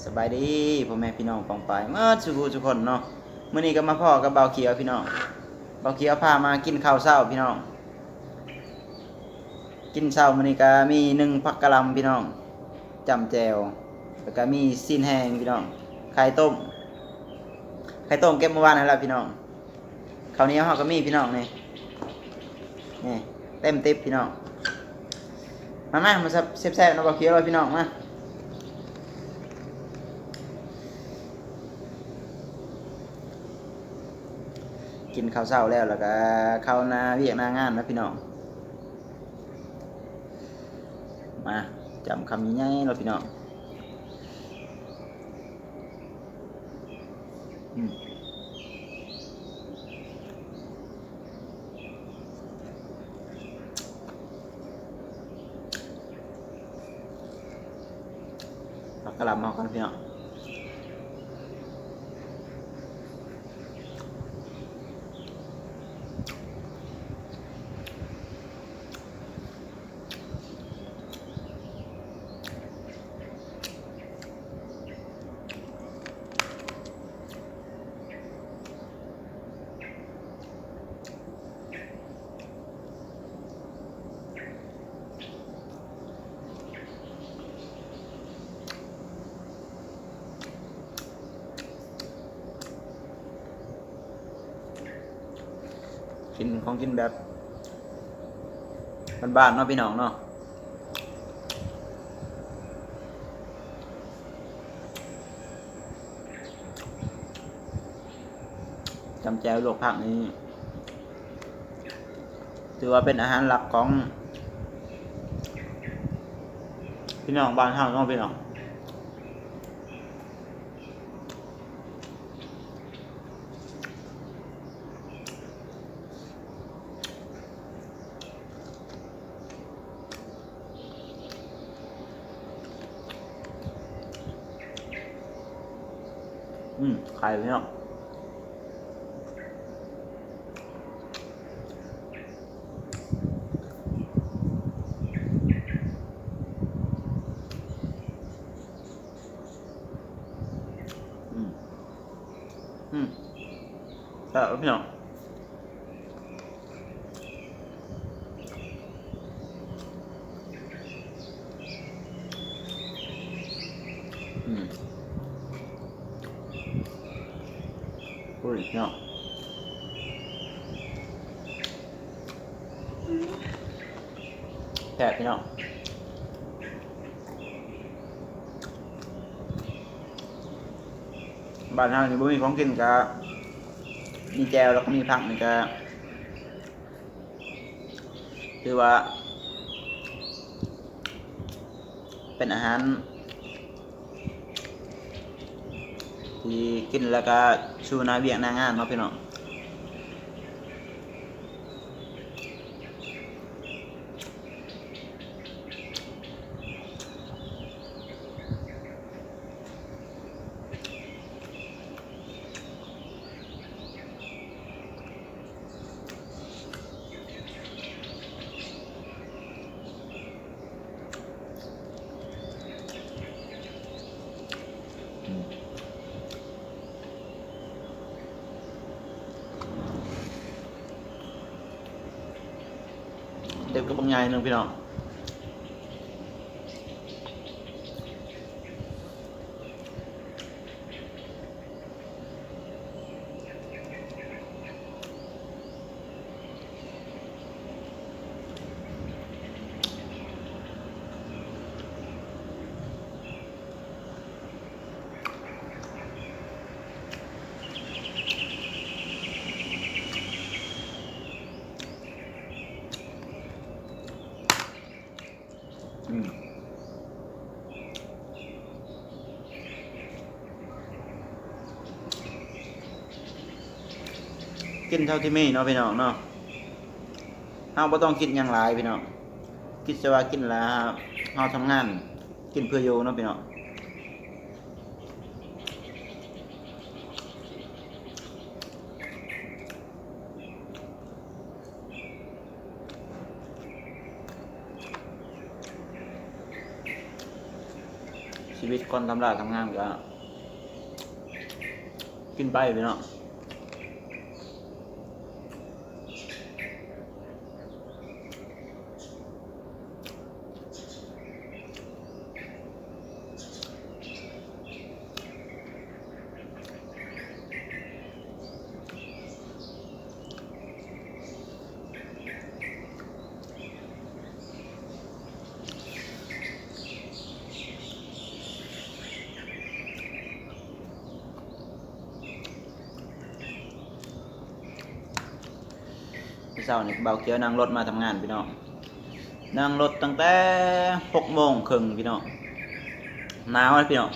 ສະບາຍດີພໍ່ແມ່ພີ່ນ້ອງປ້ອງປາຍໝົດສູ່ຜູ້ສູ່ຄົນເນາະ. ມື້ນີ້ກໍມາພໍ້ກັບບ່າວຂຽວພີ່ນ້ອງ. ບ່າວຂຽວພາມາກິນເຂົ້າເຊົ້າພີ່ນ້ອງ. ກິນເຊົ້າມື້ນີ້ກໍມີໜຶ້ງຜັກກະຫຼ່ຳພີ່ນ້ອງ, ຈ້ຳແຈ່ວ ແລ້ວກໍມີຊີ້ນແຫ້ງພີ່ນ້ອງ, ໄຂ່ຕົ້ມ ໄຂ່ຕົ້ມເກັບມື້ວານຫັ້ນລະພີ່ນ້ອງ. ເຂົ້າໜຽວເຮົາກໍມີພີ່ນ້ອງນີ້ ນີ້ເຕັມຕິບພີ່ນ້ອງ. ມາ ມາ ມາແຊບໆນຳບ່າວຂຽວເລີຍພີ່ນ້ອງ. ມາກິນເຂົ້າເຊົ້າແລ້ວ ແລ້ວກໍເຂົ້າໜ້າວຽກໜ້າງານນະພີ່ນ້ອງ. ມາ ຈ້ຳຄຳໃຫຍ່ໆໂລດພີ່ນ້ອງ. ອືມ ຜັກກະຫຼ່ຳເຮົາກ່ອນພີ່ນ້ອງ. ກິນຂອງກິນແບບບ້ານໆເນາະພີ່ນ້ອງເນາະ. ຈ້ຳແຈ່ວລວກຜັກນີ້ ຖືວ່າເປັນອາຫານຫຼັກຂອງພີ່ນ້ອງບ້ານເຮົາເນາະພີ່ນ້ອງ. ອືມ ໄຂ່ເນາະ. ອືມ ອືມ ແຊບເນາະ. ອືມ ໂອ້ຍເນາະ ແຊບພີ່ນ້ອງ. ບ້ານເຮົານີ້ບໍ່ມີຂອງກິນກະມີແຈ່ວ ແລ້ວກໍມີຜັກນີ້ກະ ຖືວ່າເປັນອາຫານທີ່ກິນແລ້ວກະສູ່ໜ້າວຽກໜ້າງານເນາະພີ່ນ້ອງ. ເຮັດກັບບັກໃຫຍ່ໜຶ່ງພີ່ນ້ອງ. ອືມ ກິນເທົ່າທີ່ມີເນາະພີ່ນ້ອງເນາະ. ເຮົາບໍ່ຕ້ອງຄິດຫຍັງຫຼາຍພີ່ນ້ອງ, ຄິດແຕ່ວ່າກິນແລ້ວເຮົາທຳງານ, ກິນເພື່ອຢູ່ເນາະພີ່ນ້ອງ. ຊີວິດ ກ່ອນທຳລາທຳງານກໍກິນໄປພີ່ນ້ອງ. ເຊົ້ານີ້ບ່າວຂຽວນັ່ງລົດມາທຳງານພີ່ນ້ອງ, ນັ່ງລົດຕັ້ງແຕ່ຫົກໂມງເຄິ່ງພີ່ນ້ອງ, ໜາວເດ້ພີ່ນ້ອງ.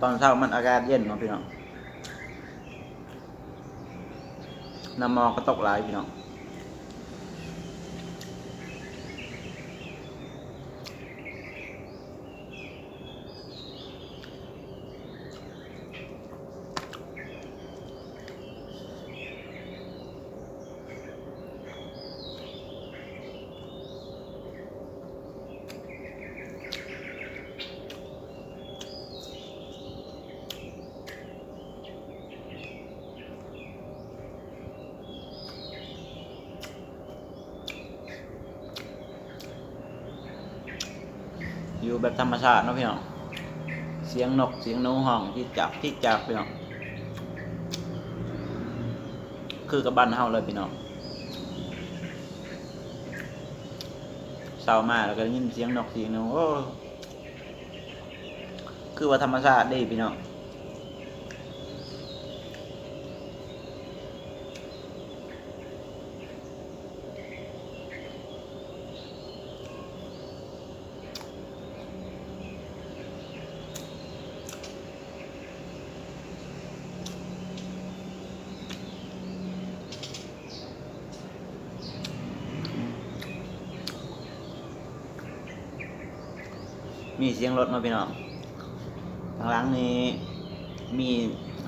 ຕອນເຊົ້າມັນອາກາດເຢັນເນາະພີ່ນ້ອງ, ນ້ຳໝອກກໍຕົກຫຼາຍພີ່ນ້ອງ. ຢູ່ແບບທຳມະຊາດເນາະພີ່ນ້ອງ, ສຽງນົກສຽງໜູຮ້ອງຈິກຈັກຈິກຈັກພີ່ນ້ອງ, ຄືກັບບ້ານເຮົາເລີຍພີ່ນ້ອງ. ເຊົ້າມາແລ້ວກໍໄດ້ຍິນສຽງນົກສຽງໜູ, ໂອ້ ຄືວ່າທຳມະຊາດເດ້ພີ່ນ້ອງ. ມີສຽງລົດເນາະພີ່ນ້ອງ, ທາງຫຼັງນີ້ມີ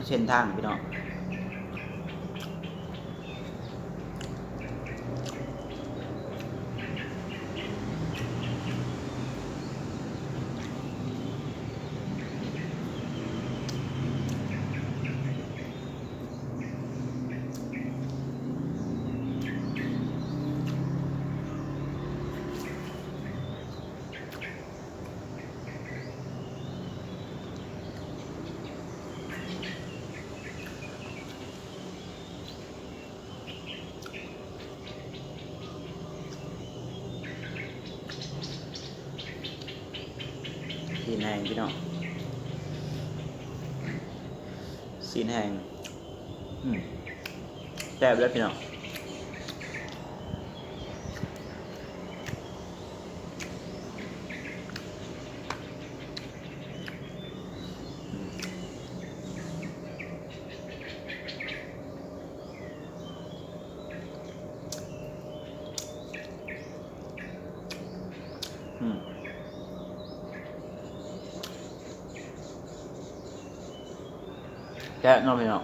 ເສັ້ນທາງພີ່ນ້ອງ. ຊີ້ນແຫ້ງພີ່ນ້ອງ, ຊີ້ນແຫ້ງ ອືມ ແຊບເລີຍພີ່ນ້ອງ. ອືມ ແຊບເນາະພີ່ນ້ອງ,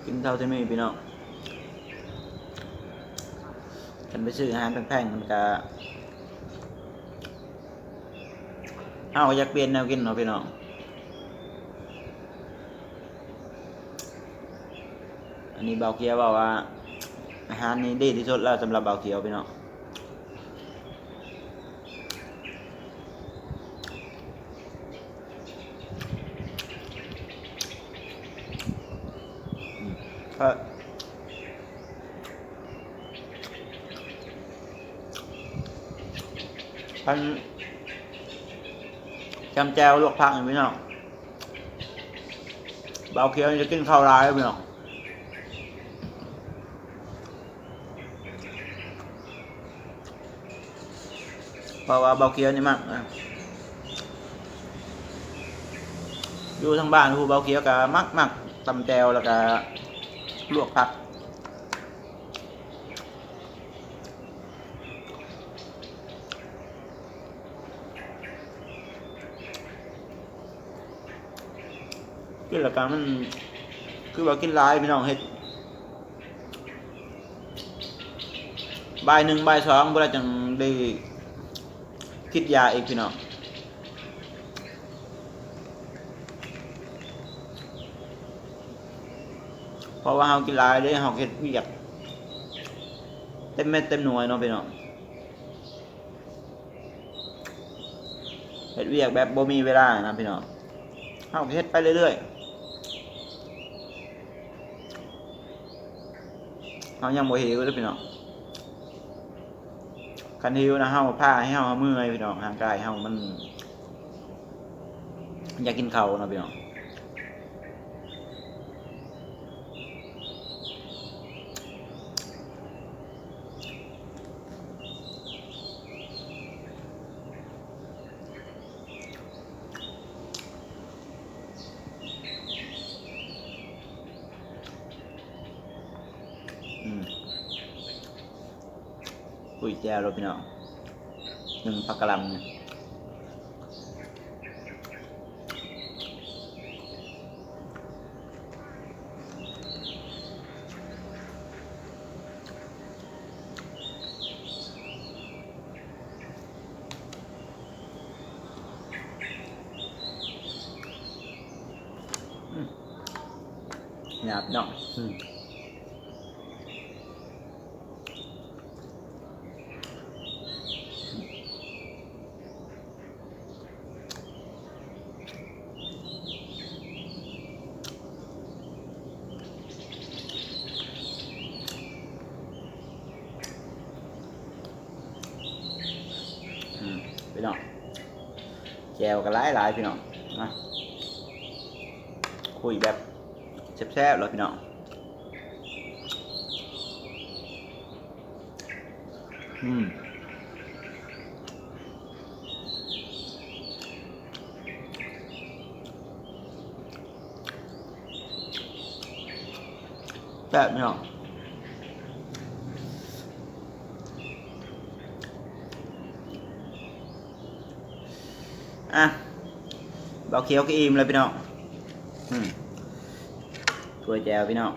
ກິນເທົ່າທີ່ມີພີ່ນ້ອງ. ຄັນໄປຊື້ອາຫານແພງໆ ມັນກະ ເຮົາກໍຢາກປ່ຽນແນວກິນເນາະພີ່ນ້ອງ. ອັນນີ້ບ່າວຂຽວເວົ້າວ່າ ອາຫານນີ້ດີທີ່ສຸດແລ້ວສຳລັບບ່າວຂຽວພີ່ນ້ອງ. ອືມ ເອີ ຄັນຈຳແຈ່ວລວກຜັກນີ້ພີ່ນ້ອງ, ບ່າວຂຽວນີ້ຈະກິນເຂົ້າຫຼາຍເດ້ພີ່ນ້ອງ. ເພາະວ່າບ່າວຂຽວນີ້ມັກນະ, ຢູ່ທາງບ້ານຜູ້ບ່າວຂຽວກໍມັກ ມັກຕຳແຈ່ວ ແລ້ວກໍລວກຜັກ. ກິນແລ້ວກໍມັນ ຄືວ່າກິນຫຼາຍພີ່ນ້ອງ ເຮັດບ່າຍໜຶ່ງບ່າຍສອງພຸ້ນລະ ຈັ່ງໄດ້ກິນຢາອີກພີ່ນ້ອງ. ເພາະວ່າເຮົາກິນຫຼາຍເດ້ ເຮົາເຮັດວຽກເຕັມເມັດເຕັມໜ່ວຍເນາະພີ່ນ້ອງ. ເຮັດວຽກແບບບໍ່ມີເວລານະພີ່ນ້ອງ ເຮົາກໍເຮັດໄປເລື້ອຍໆ ເຮົາຍັງບໍ່ຫິວເດ້ພີ່ນ້ອງ. ຄັນຫິວນະ ເຮົາພາໃຫ້ເຮົາເມື່ອຍພີ່ນ້ອງ ຮ່າງກາຍເຮົາມັນຢາກກິນເຂົ້າເນາະພີ່ນ້ອງ. ອືມ ຄຸຍແຈ່ວໂລດພີ່ນ້ອງ ໜຶ້ງຜັກກະຫຼ່ຳນີ້. ອືມ ຫຍາບເນາະ ອືມ. ອືມ ພີ່ນ້ອງ ແຈ່ວກໍຫຼາຍໆ ພີ່ນ້ອງ ມາຄຸຍແບບແຊບໆ ເລີຍພີ່ນ້ອງ. ອືມ ແຊບພີ່ນ້ອງ. ອ່ະ ບ່າວຂຽວກໍອີ່ມແລ້ວພີ່ນ້ອງ. ອືມ ຖ້ວຍແຈ່ວພີ່ນ້ອງ.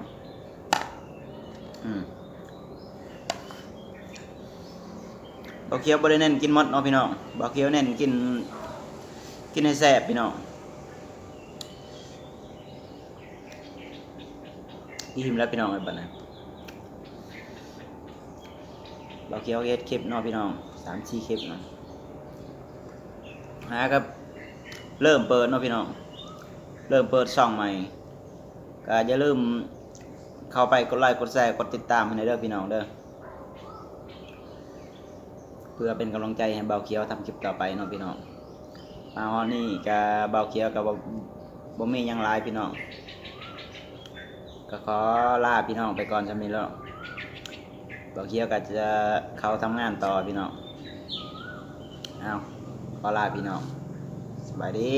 ອືມ ບ່າວຂຽວບໍ່ໄດ້ເນັ້ນກິນໝົດເນາະພີ່ນ້ອງ ບ່າວຂຽວເນັ້ນກິນ ກິນໃຫ້ແຊບພີ່ນ້ອງ. ອີ່ມແລ້ວພີ່ນ້ອງເອີຍ ບັດນີ້ບ່າວຂຽວເຮັດຄລິບເນາະພີ່ນ້ອງ ສາມສີ່ຄລິບເນາະ ຫາກໍເລີ່ມເປີດເນາະພີ່ນ້ອງ ເລີ່ມເປີດຊ່ອງໃໝ່ ກໍຢ່າລືມເຂົ້າໄປກົດໄລ ກົດແຊ ກົດຕິດຕາມໃຫ້ແດ່ເດີພີ່ນ້ອງເດີ ເພື່ອເປັນກຳລັງໃຈໃຫ້ບ່າວຂຽວທຳຄລິບຕໍ່ໄປເນາະພີ່ນ້ອງ. ມາຮອດນີ້ກະ ບ່າວຂຽວກະບໍ່ ບໍ່ມີຫຍັງຫຼາຍພີ່ນ້ອງ ກະຂໍລາພີ່ນ້ອງໄປກ່ອນຊ່ຳນີ້ແລ້ວ ບ່າວຂຽວກະຈະເຂົ້າທຳງານຕໍ່ພີ່ນ້ອງ. ເອົາ ຂໍລາພີ່ນ້ອງ ສະບາຍດີ.